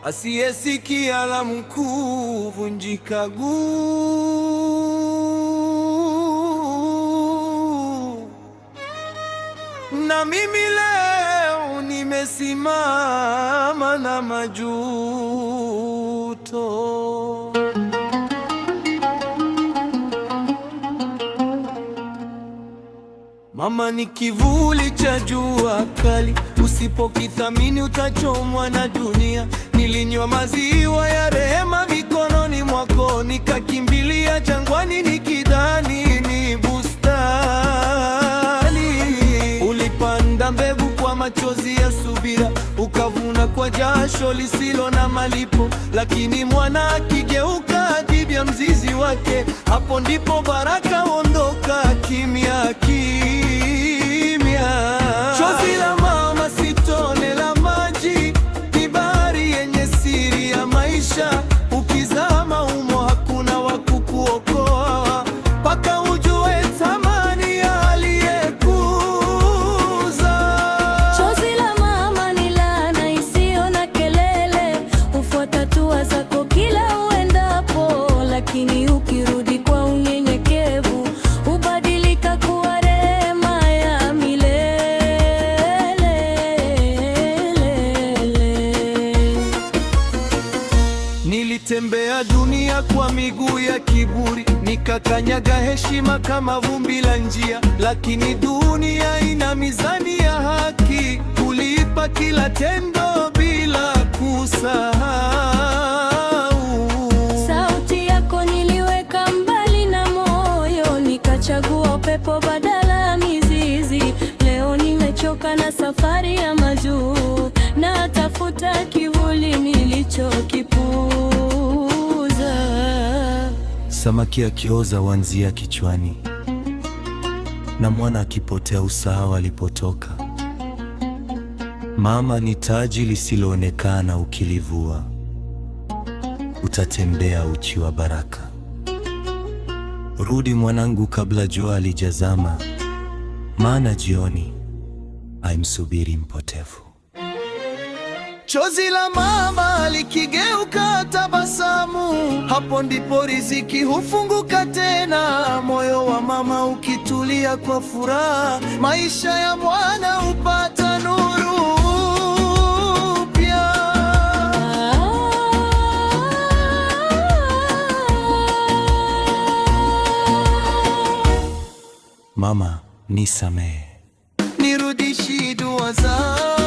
Asiyesikia la mkuu vunjika guu. Na mimi leo nimesimama na majuto. Mama ni kivuli cha jua kali, usipokithamini utachomwa na dunia. Nilinywa maziwa ya rehema mikononi mwako, nikakimbilia jangwani nikidhani ni bustani. Ulipanda mbegu kwa machozi ya subira, ukavuna kwa jasho lisilo na malipo. Lakini mwana akigeuka dhidi ya mzizi wake, hapo ndipo baraka huondoka kimya kimya. Chozi la mama si tone la maji, ni bahari yenye siri ya maisha. Ukizama humo hakuna wa kukuokoa, mpaka ujue thamani ya aliyekuza. Chozi la mama ni laana isiyo na kelele, hufuata hatua zako kila uendapo, lakini ukirudi kwa unyenyekevu hubadilika kuwa rehema ya milele. Nilitembea dunia kwa miguu ya kiburi, nikakanyaga heshima kama vumbi la njia, lakini dunia ina mizani ya haki, kulipa kila tendo bila kusahau. Sauti yako niliweka mbali na moyo, nikachagua upepo badala ya mizizi. Leo nimechoka na safari ya majuu, natafuta kivuli nilichokipuuza. Samaki akioza huanzia kichwani, na mwana akipotea husahau alipotoka. Mama ni taji lisiloonekana, ukilivua utatembea uchi wa baraka. Rudi mwanangu, kabla jua halijazama, maana jioni haimsubiri mpotevu. Chozi la mama likigeuka tabasamu, hapo ndipo riziki hufunguka tena. Moyo wa mama ukitulia kwa furaha, maisha ya mwana hupata nuru mpya. Mama, nisamehe, nirudishi dua zangu.